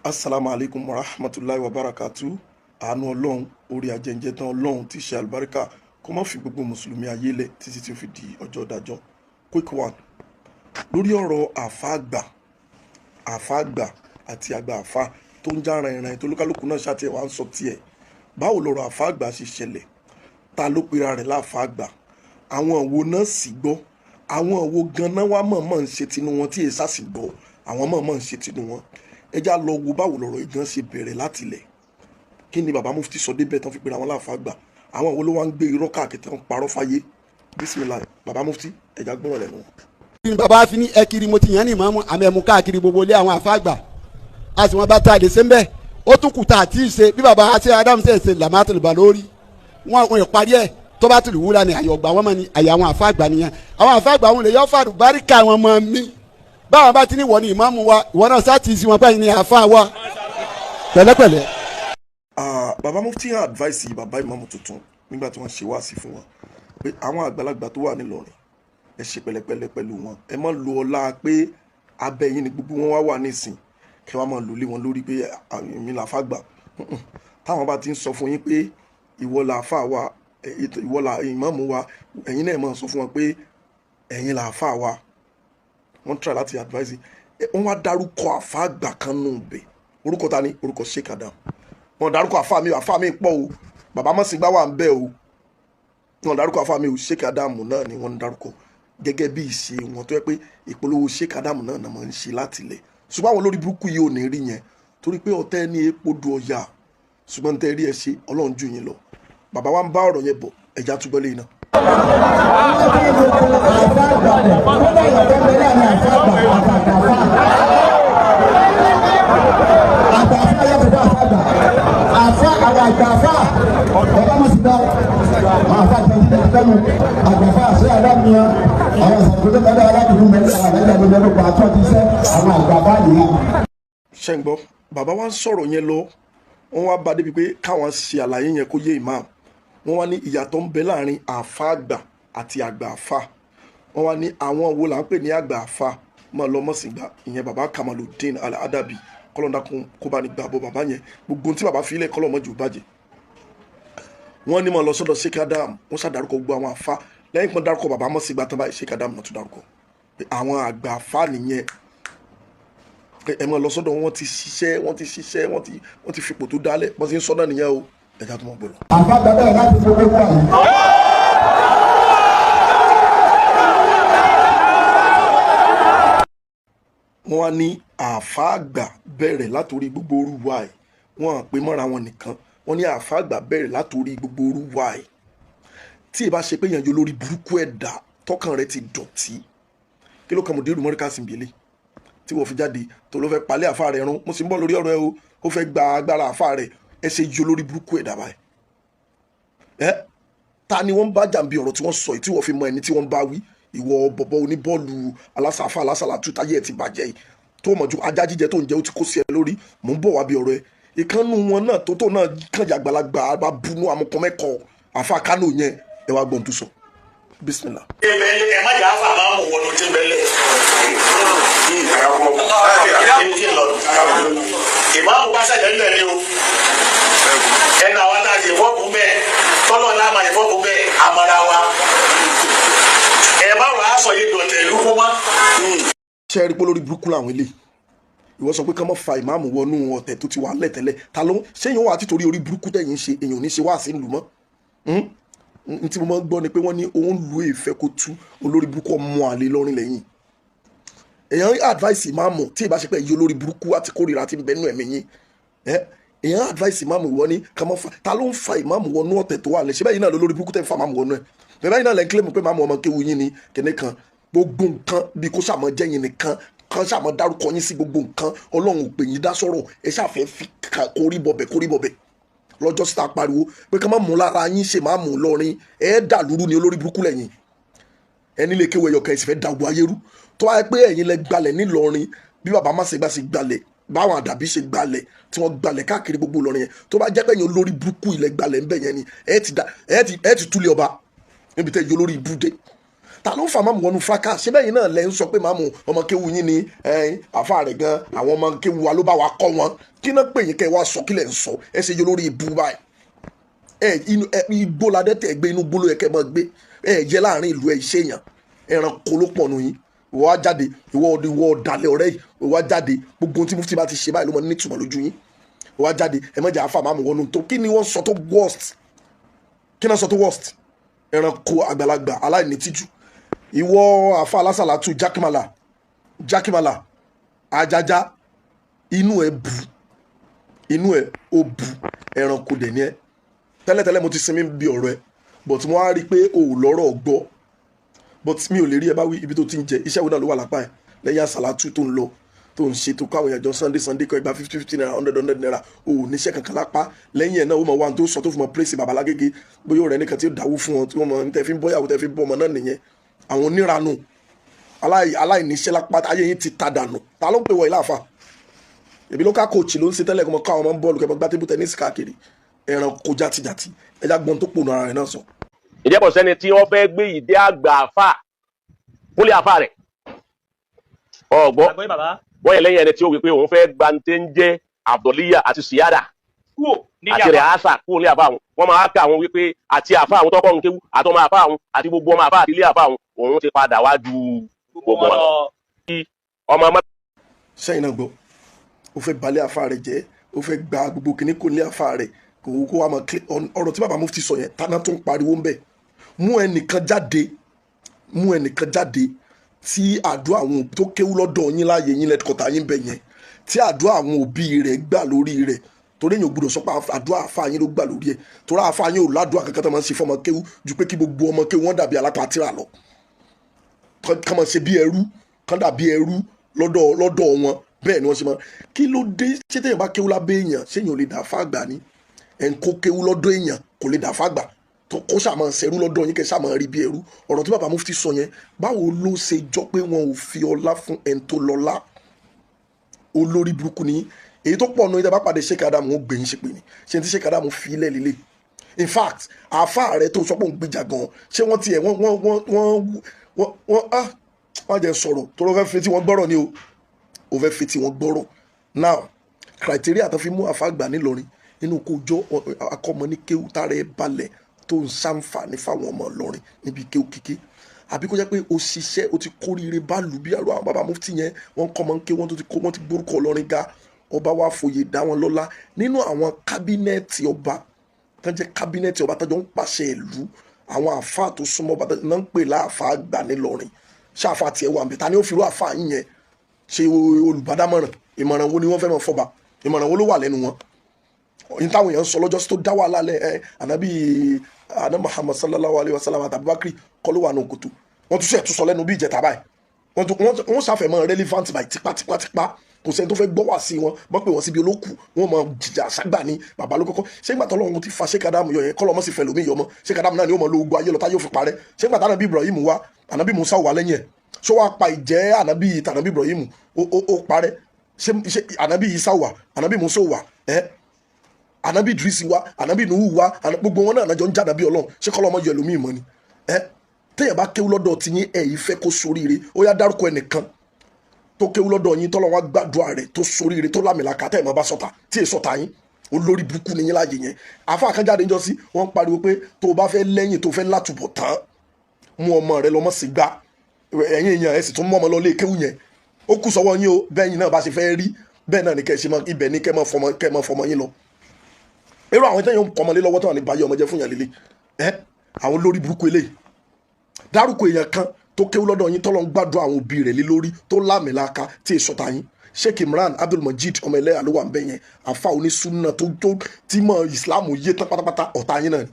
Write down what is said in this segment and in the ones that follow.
Asalaamu alaykum wa rahmatulahi wa barakatu. Àánú Ọlọ́run, orí ajẹ́njẹ́ tán Ọlọ́run tí ṣe àlùbáríkà, kó má fi gbogbo mùsùlùmí ayé lẹ̀ títí tí ó fi di ọjọ́ ìdájọ́. Quick one lórí ọ̀rọ̀ àfáàgbà, àfáàgbà àti àgbà àfá tó ń já rìnrìn tó lókàlùkù náà ṣàtìẹ̀ wá ń sọ tiẹ̀. Báwo lọ̀rọ̀ àfáàgbà ṣe ṣẹlẹ̀? Ta ló pera rẹ̀ láfáàgbà? Àwọn wo náà sì gbọ́? Àwọn wo ganan wá mọ̀ọ́mọ̀ ń ṣe tinú wọn tí èsà sì gbọ́? Àwọn mọ̀ọ́mọ̀ ń ṣe tinú wọn. Ẹ já lọ wo báwo lọ̀rọ̀ ìgan ṣe bẹ̀rẹ̀ látilẹ̀. Kí ni bàbá mufti sọ débẹ̀ tán fi pera wọn láfáàgbà? Àwọn wo ló wá ń gbé irọ́ káàkiri tán parọ́ fáyé? Bismillah, bàbá mufti, ẹ já gbọ́rọ̀ lẹ́nu wọn. Bàbá fi ní ẹ kiri, mo ti yàn ní ìmáàmù àmì ẹ̀mú káàkiri gbogbo ilé àwọn àfáàgbà, a sì wọn bá ta àdé sẹ́ńbẹ́. Ó tún kù tá àti ṣe bí bàbá àti Adam ṣe ṣe làmátìlì bá lórí wọn ò parí ẹ̀. Tó bá tìlù wúlà ní àyè ọgbà wọn mọ ní àyè àwọn àfáàgbà nìyẹn. Àwọn àfáàgbà wọn lè yọ fàdù báríkà wọn mọ mí. Báwọn bá ti ní wọ ní ìmáàmù wa, ìwọ náà sá ti sí wọn báyìí ní àfáà wa pẹ̀lẹ́pẹ̀lẹ́. Bàbá mufti advice bàbá ìmáàmù tuntun nígbà tí wọ́n ṣe wáàsí fún wọn pé àwọn àgbàlagbà tó wà nílọrin, ẹ ṣe pẹ̀lẹ́pẹ̀lẹ́ pẹ̀lú wọn. Ẹ má lo ọlá pé abẹ́ yín ni gbogbo wọn wá wà nísìn, kẹ wá máa lò lé wọn lórí pé èmi làáfà gbà. Táwọn bá ti ń sọ fún yín pé ìwọ làáfà wa, ìwọ là ìmáàmù wa, ẹ̀yin náà máa sọ fún wọn pé ẹ̀yin làáfà wa. Wọ́n try láti advise. Wọ́n wá dárúkọ àfà àgbà kan nù bẹ̀. Orúkọ ta ni? Orúkọ Sheikh Adam. Wọ́n dárúkọ àfà mi. Àfà mi pọ̀ o, bàbá mọ̀sìngbà wà ń bẹ̀ o. Wọ́n dárúkọ àfà mi o. Sheikh Adam náà ni wọ́n ń dárúkọ gẹ́gẹ́ bí ìṣe wọn tó yẹ pé ìpolówó Sheikh Adam náà náà máa ń ṣe láti ilẹ̀. Ṣùgbọ́n àwọn olórí burúkú yìí ò ní rí yẹn torí pé ọ̀tẹ́ ní epo du ọ̀yà. Ṣùgbọ́n tẹ́ rí ẹ ṣe, Ọlọ́run jù yín lọ. Bàbá wa ń bá ọ̀rọ̀ yẹn bọ̀, ẹ̀já túbọ̀ lé iná. Àfáàgbà yàtọ̀ bẹ́ẹ̀ ní àfáàgbà àtàgbàfà. Àgbàfà yàtọ̀ fún àfáàgbà. Àfá, àwọn àgbàfà, bàbá mọ̀ sí dá àwọn àfá tẹ̀lé àgbàfà àṣẹ àdámìyàn, àwọn àṣàkóso tẹ̀lé aládùúgbò mẹ́rin, àwọn àgbàfà lọ́dọ̀ àtọ́ ti sẹ́ àwọn àgbàfà nìyẹn. Ṣe ń gbọ́? Bàbá wa ń sọ̀rọ̀ yẹn lọ, wọ́n wá bá débi pé káwọn ṣe àlàyé yẹn kó yé imam. Wọ́n wá ní ìyàtọ̀ ń bẹ láàrin àfa àgbà àti àgbà àfa. Wọ́n wá ní àwọn wo là ń pè ní àgbà àfa? Máa lọ mọ̀sìngbà, ìyẹn bàbá Kamaludin Al-Adabi. Kọ́lọ́ndà kó bá ní gbà bọ́ bàbá yẹn, gbogbo tí bàbá filẹ̀ kọ́lọ́ mọ́jú bàjẹ́. Wọ́n ní mọ̀ lọ sọ́dọ̀ Sheikh Adam. Wọ́n ṣàdárúkọ gbogbo àwọn àfa. Lẹ́yìn pọ́n dárúkọ bàbá mọ̀sìngbà tán báyìí, Sheikh Adam náà tún dárúkọ àwọn àgbà àfa nìyẹn. Ẹ mọ̀ lọ sọ́dọ̀ wọn, ti ṣiṣẹ́, wọ́n ti ṣiṣẹ́, wọ́n ti fipò tó dálẹ̀. Wọ́n ti ń sọ́dọ̀ nìyẹn o. Ẹ̀já tó mọ̀ gbọ́dọ̀. Àfáàgbà bẹ̀rẹ̀ láti gbogbo wà yìí. Wọ́n wá ní àáfà àgbà bẹ̀rẹ̀ látòrí gbogbo orúwa ẹ̀. Wọ́n à pé mọ́ra wọn nìkan. Wọ́n ní àáfà àgbà bẹ̀rẹ̀ látòrí gbogbo orúwa ẹ̀. Tí ì bá ṣe pé yànjú lórí burúkú ẹ̀dá tọkàn rẹ̀ ti dọ̀tí, kí ló kàn mọ́ dérú mọ́ríkà síbi tí wọ́n fi jáde tó ló fẹ́ palẹ̀ àáfà rẹ̀ rún? Mo sì ń bọ̀ lórí ọ̀rọ̀ ẹ o. Ó fẹ́ gba agbára àáfà rẹ̀. Ẹ ṣe yọ lórí burúkú ẹ̀dá báyìí. Ẹ ta ni wọ́n bá jàǹbí ọ̀rọ̀ tí wọ́n sọ yìí tí wọ́n fi mọ ẹni tí wọ́n bá wí? Ìwọ bọ̀bọ̀ oníbọ́ọ̀lù alásàáfà alásàlátù táyé ẹ̀ ti bàjẹ́ yìí, tó mọ̀ ju ajá jíjẹ tó ń jẹ, ó ti kó sí ẹ lórí. Mò ń bọ̀ wá bí ọ̀rọ̀ ẹ. Ìkànnù wọn náà tó tó náà kànjà àgbàlagbà bá bunú amukọmẹ́kọ àfa Kánò yẹn, ẹ wá gbọ́n tó sọ. Bismillah. Ẹ má jà áfà máa mú wọnú tí ń bẹ́lẹ̀. Ibi tí ń lọ ìmáàmù bá ṣẹ̀jẹ̀ ńlẹ̀ ni o. Ẹnu àwọn tá a ṣe fọ́ọ̀kù bẹ́ẹ̀ tọ́lọ̀ náà máa ṣe fọ́ọ̀kù bẹ́ẹ̀ amara wa. Ẹ má wàá sọ yìí dọ̀tẹ̀ ìlú fún wa. Ṣe é rí pé lórí burúkú làwọn eléyìí? Ìwọ sọ pé ká má fa ìmáàmù wọnú ọ̀tẹ̀ tó ti wà lẹ́tẹ̀lẹ̀. Ta ló ṣéyìn wà títorí orí burúkú tẹ̀yìn ṣe? Èèyàn ò ní ṣe wá sí ìlú mọ́. N tí mo máa ń gbọ́ ni pé wọ́n ní òun lu ìfẹ́ kó tú olórí burúkú ọmọ àlè lọ́rin lẹ́yìn. Èèyàn advice ìmáàmù, tí ì bá ṣe pé èyí olórí burúkú àti kórìíra ti ń bẹnu ẹ̀mí yín. Èèyàn advice ìmáàmù, ìwọ ní ká má fa. Ta ló ń fa ìmáàmù wọnú ọ̀tẹ̀ tó wà lẹ̀? Ṣé bẹ́ẹ̀ yìí náà lórí burúkú tẹ̀ ń fa ìmáàmù wọnú ẹ̀? Bẹ́ẹ̀ yìí náà lẹ́ ń claim pé ìmáàmù ọmọ kéwu yín ni kìnìún kan, gbogbo nǹkan bí kó sàmọ́ jẹ́yìn nìkan kan, sàmọ́ dárúkọ yín sí gbogbo nǹkan. Ọlọ́run ò pè yín dá sọ̀rọ̀. Ẹ ṣàfẹ́ fi kórí bọ̀bẹ̀, kórí bọ̀bẹ̀ lọ́jọ́ síta pariwo pé ká má mú lára yín ṣe má mú lọ́rin. Ẹ dà lúrú ni, olórí burúkú lẹ́yìn. Ẹni lè kéwọ́ ẹyọkẹ́ ẹ sì fẹ́ da gbogbo ayé rú. Tó wáyé pé ẹ̀yin lẹ gbalẹ̀ nílọrin bí bàbá má ṣe bá ṣe gbalẹ̀, báwọn àdàbí ṣe gbalẹ̀ tí wọ́n gbalẹ̀ káàkiri gbogbo Ìlọrin yẹn, tó bá jẹ́ pé ẹ̀yin olórí burúkú ilẹ̀ gbalẹ̀ ńbẹ̀ yẹn ni, ẹ ti da, ẹ ti túlẹ̀ ọba níbi tẹ́ yọ olórí ibú dé. Ta ló ń fa máàmù wọnú fracas? Ṣé bẹ́ẹ̀ yìí náà lẹ́ ń sọ pé máàmù ọmọ kéwu yín ni àfa rẹ̀ gan, àwọn ọmọ kéwu wa ló bá wa kọ́ wọn. Kí náà pè yín kẹ́ wá sọ? Kí lẹ̀ ń sọ? Ẹ ṣe yọ lórí ibú báyìí. Ẹ inú ẹ igbó la dẹ́tẹ̀ gbé, inú gbóló yẹ kẹ́ máa gbé. Ẹ jẹ́ láàrin ìlú, ẹ ṣe èèyàn ẹranko ló pọ̀ nù yín. Ìwọ wá jáde, ìwọ ọ̀dàlẹ̀ ọ̀rẹ́ yìí, ìwọ wá jáde. Gbogbo ohun tí mufti bá ti ṣe báyìí ló mọ nítumọ̀ lójú yín. Ìwọ wá jáde, ẹ má jẹ́ àáfà máàmù wọnú tó. Kí ni wọ́n sọ tó worst? Kí náà sọ tó worst? Ẹranko àgbàlagbà aláìní tìjú. Ìwọ àáfà alásàlátù jákèmálà jákèmálà ajájá, inú ẹ bu, inú ẹ ó bu, ẹranko dẹ̀ ni ẹ. Tẹ́lẹ̀tẹ́lẹ̀ mo ti sinmi bí ọ̀rọ̀ ẹ, but mo wá rí i pé o ò lọ́rọ̀ gbọ́, but mi ò lè rí ẹ bá wí. Ibi tó ti ń jẹ iṣẹ́ wo náà ló wà lápá ẹ lẹ́yìn àsàlátù tó ń lọ tó ń ṣe tó kọ́ àwọn èèyàn jọ Sunday Sunday kọ́ igba 50 50 naira, 100 100 naira. O ò níṣẹ́ kankan lápá lẹ́yìn ẹ̀ náà. Ó mọ̀ wá tó sọ tó fi mọ̀ pírẹ́sì babalágége, bóyá ọ̀rẹ́ nìkan tí ó dáwó fún wọn tí wọ́n mọ̀ ní tẹ́ fi ń bọ́yàwó, tẹ́ fi ń bọ́ ọmọ náà nìyẹn. Àwọn oníranù aláìníṣẹ́ lápá, ayé yín ti ta dànù. Ta ló ń pè wọ ilé àfa? Èmi local coach ló ń ṣe tẹ́lẹ̀, kó mọ kọ́ àwọn ọmọ bọ́ọ̀lù kẹ́ mọ gbá table tennis káàkiri. Ẹranko játijàti, ẹja gbọ́n tó pònú ara rẹ̀ náà sọ. Ìjẹ́bọ̀ sẹ́ni tí wọ́n fẹ́ gbé ìdí àgbà àfà kúnlé àfà rẹ̀ ọ̀gbọ́ wọ́n yẹ lẹ́yìn ẹni tí ó wí pé òun fẹ́ gba ní tẹ́ ń jẹ́ Abduliya àti Siyada àti Rehasa kúrò ní àfà àwọn. Wọ́n máa kà àwọn wípé àti àfà àwọn tọ́kọ̀ ń kéwú àtọmọ àfà àwọn àti gbogbo ọmọ àfà àti ilé àfà àwọn, òun ti padà wá ju gbogbo wọn lọ. Ọmọ Sẹ́yìn náà gbọ́, ó fẹ́ balẹ̀ àfà rẹ̀ jẹ́, ó fẹ́ gba gbogbo kìíní kò ní àfà rẹ̀ kò kó wa mọ̀. Ọ̀rọ̀ tí bàbá mufti sọ yẹn, tánà tó ń pariwo ń bẹ̀. Mú ẹnìkan jáde, mú ẹnìkan jáde tí àdúrà àwọn tó kéwú lọ́dọ̀ yín láàyè yín lẹ́kọ̀tà yín bẹ̀ yẹn, tí àdúrà àwọn òbí rẹ̀ gbà lórí rẹ̀, torí èèyàn ò gbọdọ̀ sọ pé àdúrà àfa yín ló gbà lórí ẹ̀, torí àfa yín ò ládùúrà kankan tó máa ń ṣe fọmọ kéwú ju pé kí gbogbo ọmọ kéwú wọn dàbí alápàtìrà lọ, kán máa ṣe bí ẹrú, kán dàbí ẹrú lọ́dọ̀ wọn. Bẹ́ẹ̀ ni wọ́n ṣe máa. Kí ló dé? Ṣé téèyàn bá kéwú lábẹ́ èèyàn, ṣé èèyàn ò lè dà fáàgbà ni? Ẹ̀ ń kó kéwú lọ́dọ̀ èèyàn kò lè dà fáàgbà tó kó sàmọ ṣẹrú lọ́dọ̀ yín, kẹ́ sàmọ rí bí ẹrú. Ọ̀rọ̀ tí bàbá mufti sọ yẹn, báwo ló ṣe jọ pé wọn ò fi ọlá fún ẹni tó lọ́lá? Olórí burúkú ni èyí tó pọ̀ nù. Ìjọba pàdé Sheikh Adamu, ó gbẹ̀yìn ṣe pé ni ṣe ti Sheikh Adamu fi ilẹ̀ líle. In fact, àáfàá rẹ tó sọ pé òun gbìjà gan, ṣé wọ́n tiẹ̀ wọ́n wọ́n wọ́n wọ́n wọ́n wọ́n ah, wọ́n jẹ́ sọ̀rọ̀ tó lọ́ fẹ́ fi tí wọ́n gbọ́rọ̀ ni o, ò fẹ́ fi tí wọ́n gbọ́rọ̀. Now, criteria tó fi mú àáfàá gbà nílọrin nínú kó jọ akọ́mọ ní kéwú tára ẹ balẹ̀ tó ń ṣàǹfààní fáwọn ọmọ Ìlọrin níbi kéwú kíké, àbí kó jẹ́ pé o ṣiṣẹ́, o ti kórìíre bá lù bí àrò àwọn bàbá mufti yẹn, wọ́n kọ́ ọmọ ń ké, wọ́n tó ti kó, wọ́n ti gbórúkọ Ìlọrin ga, ọba wa fòye dá wọn lọ́lá nínú àwọn kábínẹ̀tì ọba tó jẹ́ kábínẹ̀tì ọba tó jọ ń pàṣẹ ìlú. Àwọn àáfàá tó súnmọ́ ọba náà ń pè láàfáà gbà nílọrin. Ṣáfà tiẹ̀ wà nbẹ̀? Ta ni ó fi irú àáfàá yín yẹn ṣe olùbádámọ̀ràn? Ìmọ̀ràn wo ni wọ́n fẹ́ mọ̀ fọba? Ìmọ̀ràn wo ló wà lẹ́nu wọn? Ní táwọn èèyàn sọ lọ́jọ́ tó dá wàhálà lẹ̀ ẹ, ànábì àná Muhammad sallallahu alayhi wa sallam àti Abubakar kọ́ ló wà ní òkòtò. Wọ́n tún ṣe tún sọ lẹ́nu bí ìjẹta báyìí. Wọ́n ṣàfẹ̀mọ́ relevant by tipátipátipá. Kò sẹ́ni tó fẹ́ gbọ́ wá sí wọn bọ́ pé wọ́n síbi olókù, wọ́n mọ jìjà ságbà ní bàbá ló kọ́kọ́. Ṣé ìgbà tọ́lọ́run ti fa Sheikh Adamu yọ yẹn, kọ́ lọ́mọ sì fẹ́ lómi yọmọ? Sheikh Adamu náà ni ó mọ lóògùn ayé lọ tá yóò fi parẹ́. Ṣé ìgbà tánàbí Ibrahim wá, ànábì Musa wà lẹ́yìn ẹ̀, ṣó wàá pa ìjẹ́ ànábì tànábì Ibrahim ó parẹ́? Ṣé ànábì Isa wà, ànábì Musa wà, ẹ́ ànábì Idris wá, ànábì Nuhu wá, gbogbo wọn náà jọ ń jànábì Ọlọ́run. Ṣé kọ́ lọ́mọ yọ ẹlòmíì mọ́ ni? Ẹ́ téèyàn bá kéwú lọ́dọ̀ tí yín, ẹ̀ yìí fẹ́ kó soríire. Ó yá, dárúkọ ẹnìkan tó kéwú lọ́dọ̀ yín tọ́lọ́ wá gbàdúrà rẹ̀ tó soríire, tó lámìlaka, tẹ́ ẹ̀ mọ́ bá sọ̀tà tí èso ta yín. Olórí burúkú ni yín láàyè yẹn. Àfa àkànjáde ń jọ sí wọ́n ń pariwo pé tó o bá fẹ́ lẹ́yìn, tó o fẹ́ látúbọ̀ tán, mú ọmọ rẹ lọ́mọ sí gbá. Ẹ̀yin èèyàn, ẹ̀ sì tún mú ọmọ lọ lé kéwú yẹn. Ó kù sọ́wọ́ yín o. Bẹ́ẹ̀ yín náà bá ṣe fẹ́ rí bẹ́ẹ̀ náà ni kẹ́ ẹ ṣe mọ ibẹ̀ ní kẹ́ mọ fọmọ yín lọ. Irú àwọn tẹ́yìn ń kọ́mọlé lọ́wọ́ tó wà ní báyìí, ọmọ jẹ́ fún yàn lélẹ̀ ẹ́. Àwọn olórí burúkú eléyìí, dárúkọ èèyàn kan tó kéwú lọ́dọ̀ yín tọ́lọ́ ń gbàdúrà àwọn òbí rẹ̀ lé lórí, tó lámìlaka, tí èso ta yín. Sheikh Imran Abdulmajid ọmọ ẹlẹ́yà ló wà ń bẹ̀ yẹn, àfa onísúnà tó tí mọ̀ ìsìláàmù yé tán pátápátá, ọ̀tá yín náà ni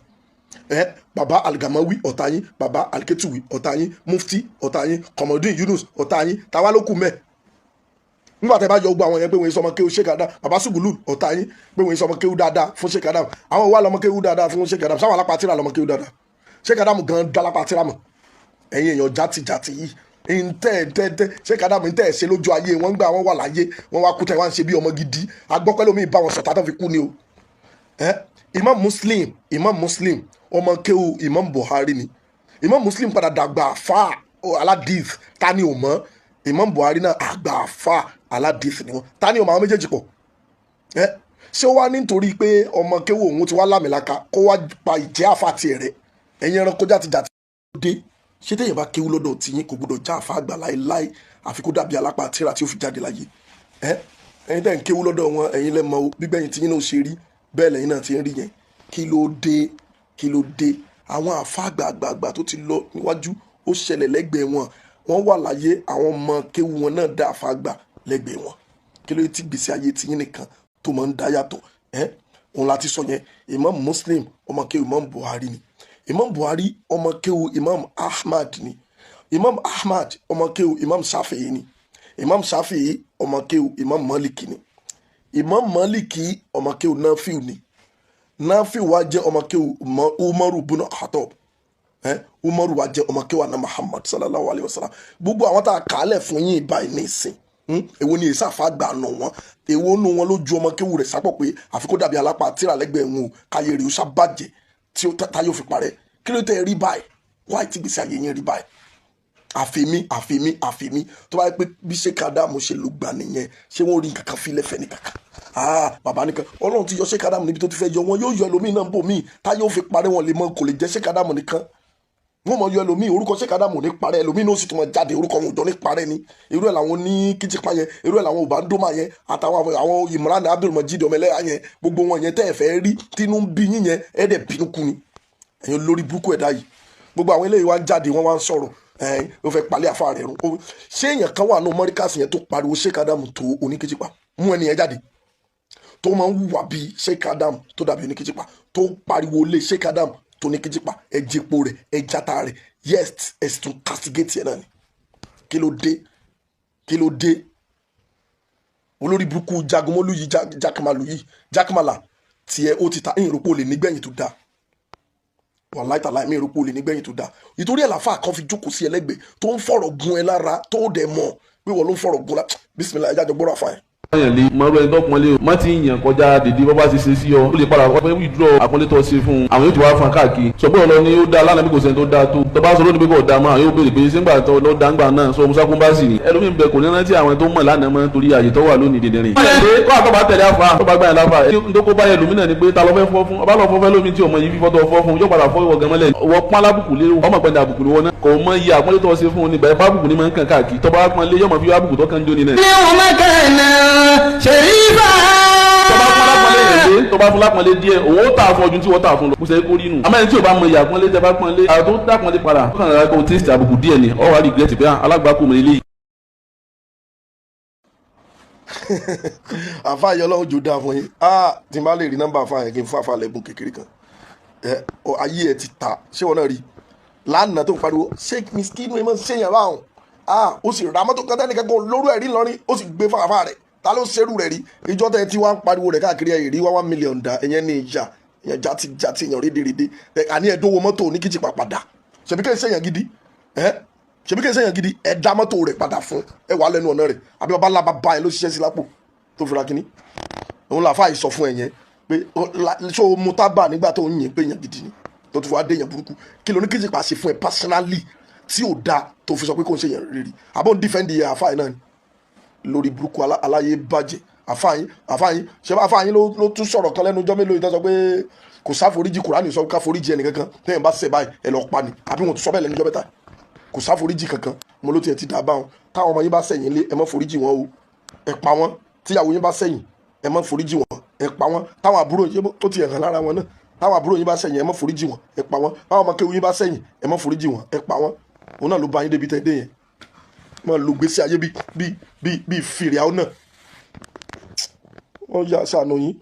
ẹ. Baba Algamawi, ọ̀tá yín. Baba Alketuwi, ọ̀tá yín. Mufti, ọ̀tá yín. Kọmọdún Yunus, ọ̀tá yín. Tàwa ló kù mẹ́ẹ̀ nígbà tẹ́ bá yọ gbogbo àwọn yẹn pé wọ́n sọmọ kéwú Sheikh Adam? Baba Sugulu, ọ̀tá yín, pé wọ́n sọmọ kéwú dáadáa fún Sheikh Adam. Àwọn wà lọmọ kéwú dáadáa fún Sheikh Adam? Sáwọn alápàtìrà lọmọ kéwú dáadáa? Sheikh Adam gan dálápàtìrà mọ̀. Ẹ̀yin èèyàn játijàti yìí, ntẹ́ ntẹ́ ntẹ́ Sheikh Adam ntẹ́ ẹ̀ ṣe lójú ayé wọn gbà wọn wà láyé, wọn wá kú tẹ́ wọn ṣe bí ọmọ gidi. Agbọ́pẹ́ lómi bá wọn sọ̀tà tó fi kú ni o. Ẹ Imam Muslim, Imam Muslim, ọmọ kéwú Imam Buhari ni. Imam Muslim padà dàgbà fáà. aládìs, ta ni ò mọ̀? Imam Buhari náà àgbà àfa aládìs ni wọn, ta ni ò mọ̀ àwọn méjèèjì pọ̀? Ẹ ṣé ó wá nítorí pé ọmọ kéwù òun ti wá lámìlaka kó wá pa ìjẹ́ àfa tiẹ̀ rẹ̀? Ẹ̀yin ẹranko játijàti dé. Ṣé téèyàn bá kéwú lọ́dọ̀ tiyín kò gbọdọ̀ já àfa àgbà láéláé, àfi kó dàbí alápá tíra tí ó fi jáde láyé? Ẹ ẹ̀yin tẹ́ ń kéwú lọ́dọ̀ wọn, ẹ̀yin lẹ́ mọ̀ gbígbẹ̀yìn tiyín náà ṣe rí bẹ́ẹ̀ lẹ́yìn náà ti ń rí yẹn. Kí ló dé? Kí ló dé? Àwọn àfa àgbààgbà tó ti lọ níwájú ó ṣẹlẹ̀ lẹ́gbẹ̀ẹ́ wọn, wọ́n wà láyé, àwọn ọmọ kéwú wọn náà dá àfa àgbà lẹ́gbẹ̀ẹ́ wọn. Kí ló dé tí gbèsè ayé tiyín nìkan tó máa ń dá yàtọ̀? Ẹ òun láti sọ yẹn. Imam Muslim ọmọ kéwú Imam Buhari ni, Imam Buhari ọmọ kéwú Imam Ahmad ni, Imam Ahmad ọmọ kéwú Imam Shafi'i ni, Imam Shafi'i ọmọ kéwú Imam Maliki ni, Imam Maliki ọmọ kéwú Nafi'u ni, Nafi'u wá jẹ́ ọmọ kéwú Umaru bunu Khattab, Umaru wá jẹ́ ọmọ kéwú ana Muhammad sallallahu alayhi wa sallam. Gbogbo àwọn tá a kà á lẹ̀ fún yín báyìí ní ìsìn, èwo ni èsì àfa gbà nù wọn? Èwo nù wọn ló ju ọmọ kéwú rẹ̀ sápọ̀ pé àfi kó dàbí alápá tíra lẹ́gbẹ̀ẹ́ wọn o, káyé rẹ̀ ó sábàjẹ́ tí táyé ò fi parẹ́? Kí ló tẹ́ rí báyìí? Wáyé tí gbèsè ayé yín rí báyìí? Àfèmí àfèmí àfèmí tó bá yẹ pé bí Sheikh Adamu ṣe ló gbà nìyẹn, ṣé wọ́n rí nǹkan kan fi lẹ́fẹ̀ẹ́ ní kankan? Bàbá nìkan Ọlọ́run ti yọ Sheikh Adamu níbi tó ti fẹ́ yọ wọn, yóò yọ ẹlòmíì náà bò míì táyé ò fi parẹ́. Wọn lè mọ kò lè jẹ́ Sheikh Adamu nìkan, wọ́n mọ̀ yọ ẹlòmíì, orúkọ Sheikh Adamu ní parẹ́, ẹlòmíì náà sì tún mọ̀ jáde, orúkọ wọn ò jọ ní parẹ́ ni. Irú ẹ̀ làwọn ní kíjìpá yẹn, irú ẹ̀ làwọn Obandoma yẹn, àtàwọn àwọn Imran Abdulmajid ọmọlẹ́yà yẹn, gbogbo wọn yẹn tẹ́ ẹ̀ fẹ́ rí tínú ń bí yín yẹn, ẹ̀ dẹ̀ bínú kú ni. Ẹ̀yin lórí burúkú ẹ̀dá yìí, gbogbo àwọn eléyìí wá ń jáde, wọ́n wá ń sọ̀rọ̀, ẹ̀ẹ́n ó fẹ́ palẹ̀ àfa rẹ̀ rún. Ṣé èèyàn kan wà ní mọ́ríkàsì yẹn tó pariwo Sheikh Adamu tó oníkíjìpá? Mú ẹni yẹn jáde tó máa ń wùwà bíi Sheikh Adamu tó dàbí oníkíjìpá, tó pariwo lé Sheikh Adamu tó ní kíjìpá, ẹ jẹpo rẹ, ẹ jata rẹ, yes, ẹ sì tún castigate ẹ náà ni. Kí ló dé? Kí ló dé? Olórí burúkú jagunmólú yìí, jákèmálù yìí, jákèmálà tiẹ̀ ó ti ta ìròpó lè nígbẹ̀yìn tó dáa. Wàláì tàláì mi ìròpó lè nígbẹ̀yìn tó dáa. Ìtorí ẹ̀ làfà kan fi jókòó sí ẹlẹ́gbẹ̀ẹ́ tó ń fọ̀rọ̀ gun ẹ lára, tó dẹ̀ mọ̀ pé wọ́n ló ń fọ̀rọ̀ gun la. Bísímilà, ẹ jájọ gbọ́dọ̀ àfà yẹn. Yàn lé mọ̀rọ̀ ẹni tó pọ́nlé o má ti yàn kọjá dèdè bọ́ bá ti ṣe sí ọ, ó lè padà wọ́n fẹ́ withdraw àpọ́nlé tó ṣe fún un, àwọn yóò ti wá fún un káàkiri. Sọ pé ọlọ́ni ó dá lánàá bí kò sẹ́ni tó dáa tó tó bá sọ lónìí pé kò dáa mọ́, àwọn yóò béèrè pé sígbà tó lọ dá ńgbà náà sọ Musa Kúmbásì ni ẹlòmíín bẹ kò ní rántí àwọn tó mọ̀ lánàá mọ́ torí àyè tó wà lónìí dèdè rìn. kó àtọ́ bá tẹ̀lé àfa tó bá gbà yẹn láfa ẹ̀ tó kó bá yẹn lómìnà ni pé ta ló fẹ́ fọ́ fún ọba lọ fọ́ fẹ́ lómi tí ọmọ yìí fífọ́ tó fọ́ fún yóò padà fọ́ ìwọ gan mọ́lẹ̀ wọ pọ́n alábùkù lé ọmọ pẹ̀lú àbùkù ni wọn náà kò mọ iye àpọ́nlé tó ṣe fún un nígbà yẹn bábùkù ni máa ń kàn káàkiri tọ́ba pọ́nlé yọmọ fi àbùkù tó kàn ń jóni náà. Ṣèrífà. Tọba fún alápọ̀nlé yẹn dé, tọba fún alápọ̀nlé díẹ̀, òun ó tà fún ọdún tí wọ́n tà fún lọ. Kò sẹ́ kó rí nù. Àmọ́ ẹni tí ò bá mọ ìyá àpọ́nlé tẹ bá pọ́nlé, àwọn tó dàpọ́nlé padà, ó kàn rárá kó tíìsì àbùkù díẹ̀ ni, ó wá regret pé alágbàkú mi lélẹ́yìí. Àfa yìí Ọlọ́run jò dáa fún yín. Tí n bá lè rí nọ́mbà àfa yẹn kí n fún àfa lẹ́bùn kékeré kan. Ayé ẹ ti ta, ṣé wọn náà rí lánàá tó ń pariwo ṣé miskinu ẹ máa ń ṣèyàn báwọn? Ó sì ra mọ́tò kan tẹ́nìkan kan lóru ẹ̀rí lọ́rin, ó sì gbé fún àfa rẹ̀. Ta ló ṣerú rẹ̀ rí? Ìjọ tẹ tí wọ́n ń pariwo rẹ̀ káàkiri ẹ̀ rí 1 million da, ẹ̀yẹn ní ìjà ìyẹn jati jati èèyàn rédèrèdè àní ẹ̀dọ́wọ́ mọ́tò ní kìjìpá padà. Ṣèbí kẹ́ ẹ ṣèyàn gidi? Ẹ ṣèbí kẹ́ ẹ ṣèyàn gidi? Ẹ dá mọ́tò rẹ̀ padà fún ẹ wà lẹ́nu ọ̀nà rẹ̀, àbí bàbá ńlá bàbá ẹ ló ṣiṣẹ́ sí lápò tó fi ra kínní. Òun làáfà yìí sọ fún ẹ yẹn pé ṣó o mu tábà nígbà tó ń yìn pé èèyàn gidi ni tó ti wá dé èèyàn burúkú. Kí ló ní kìjìpá ṣe fún ẹ personally tí ò da tó fi sọ pé kò ń ṣèyàn rere? Àbọ̀ ń dífẹ́ǹdì àáfà yìí náà ni lórí burúkú aláyé bàjẹ́. Àfáàyín àfáàyín ṣe bá àfáàyín ló tún sọ̀rọ̀ kan lẹ́nu ọjọ́ mélòó yìí tó sọ pé kò sáforíjì, Kùránì sọ ká foríjì ẹnì kankan tẹ́yìn bá ṣẹ̀ báyìí ẹ lọ pa ni, àbí wọn tún sọ bẹ́ẹ̀ lẹ́nu ọjọ́ mẹ́ta kò sáforíjì kankan. Mo ló tiẹ̀ ti dá báwọn táwọn ọmọ yín bá ṣẹ̀yìn lé ẹ má foríjì wọn o, ẹ pa wọn. Tíyàwó yín bá ṣẹ̀yìn ẹ má foríjì wọn, ẹ pa wọn. Táwọn àbúrò yín tó tiẹ̀ hàn lára wọn náà, táwọn àbúrò yín bá ṣẹ̀yìn ẹ má foríjì wọn, ẹ pa wọn. Táwọn ọmọ kéwú yín bá ṣẹ̀yìn ẹ má foríjì wọn, ẹ pa wọn. Òun náà ló bá yín débi tẹ́ dé yẹn. Máa lo gbèsè ayé bí bí bí bí fìrìhàn náà wọ́n yà sànù yín.